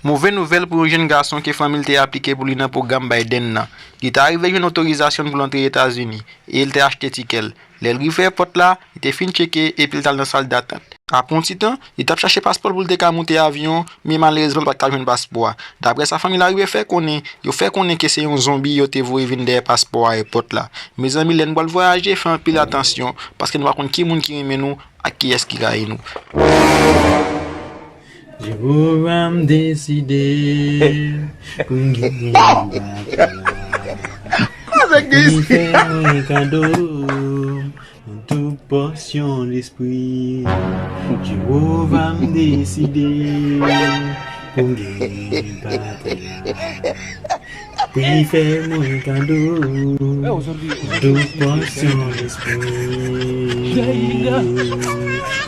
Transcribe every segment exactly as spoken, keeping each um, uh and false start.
Move nouvèl pou yon jèn gason ke fanmi l te aplike pou li nan pwogram Biden nan. Li t arive jwenn otorizasyon pou l antre Etazini, e l te achte tikè l. Lè l rive èpòt la, li te fin tcheke epi l t al nan sal datant. Apre yon ti tan, li t ap chache paspò l pou l te ka moute avyon, men malerezman l pa t ka jwenn paspò a. Daprè sa fanmi l arive fè konnen, yo fè konnen ke se yon zonbi yo te voye vin dèyè paspò a èpòt la. Mezanmi, lè n pral vwayaje, fè anpil atansyon, paske nou pa konn ki moun ki renmen nou ak kiyès ki rayi nou. Jewova, m deside pou m genyen batay la. Pou li fè mwen kado tou pòsyon lespri. Jewova, m deside pou m genyen batay la. Pou li fè mwen kado tou pòsyon lespri.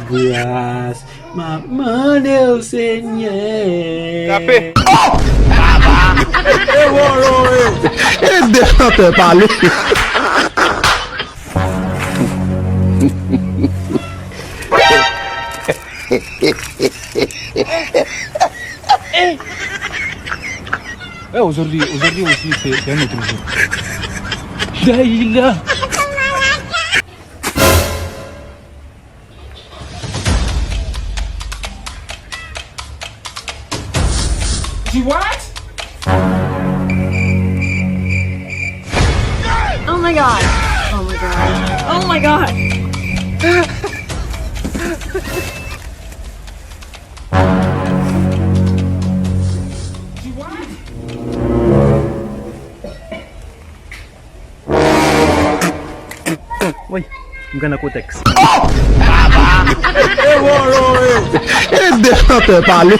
Gras. M ap mande w, Senyè. Tape. E wolo, e. Ede chantè pale. Eh, aujourd'hui, aujourd'hui aussi, c'est, c'est un autre jour. Daïla. She what? Oh my god. Oh my god. Oh my god. She what? Wi, m gen nan kotèks. Ede chantè pale.